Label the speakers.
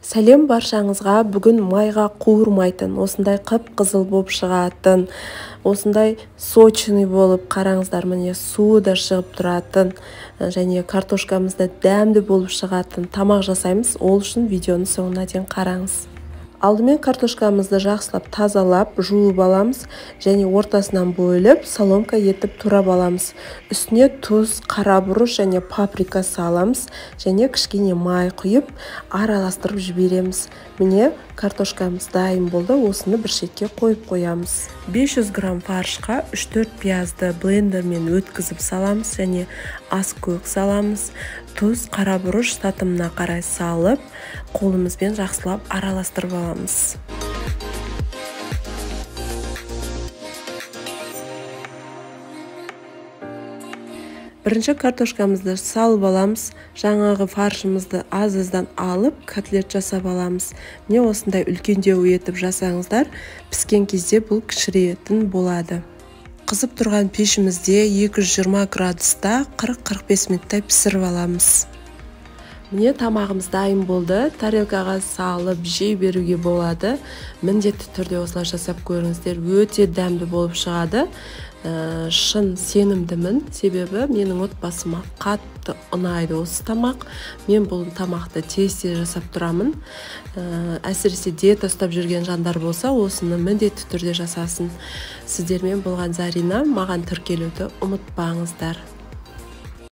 Speaker 1: Сәлем баршаңызға. Бүгін майға қуырмайтын, осындай қып-қызыл болып шығатын, осындай сочный болып, қараңыздар, міне суы да шығып тұратын және картошкамыз да дәмді болып шығатын тамақ жасаймыз. Ол үшін видеоның соңына дейін қараңыз. Алдымен картошкамызды жақсылап тазалап, жуып аламыз және ортасынан бөліп, соломка етіп турап аламыз. Үстіне тұз, қара бұрыш және паприка саламыз және кішкене май құйып, араластырып жібереміз. Міне картошкамыз дайын болды, осыны бір шетке қойып қоямыз. 500 грамм фаршқа 3-4 пиязды блендермен өткізіп саламыз және ас көк саламыз. Тұз, қара бұрыш татымына қарай салып, қолымызбен жақсылап араластырып аламыз. Бірінші картошкамызды салып аламыз. Жаңағы фаршымызды аз-аздан алып, котлет жасап аламыз. Міне осындай үлкендеу етіп жасаңыздар, піскен кезде бұл кішірейетін болады. Қызып тұрған пешімізде 220 градуста 40-45 минуттай пісіріп аламыз. Міне тамағымыз дайын болды. Тарелкаға салып жей беруге болады. Міндетті түрде осылай жасап көріңіздер, өте дәмді болып шығады. Шын сенімдімін, себебі менің отбасыма қатты ұнайды осы тамақ. Мен бұл тамақты тез-тез жасап тұрамын. Әсіресе диета ұстап жүрген жандар болса, осыны міндетті түрде жасасын. Сіздермен болған Зарина, маған тіркелуді ұмытпаңыздар.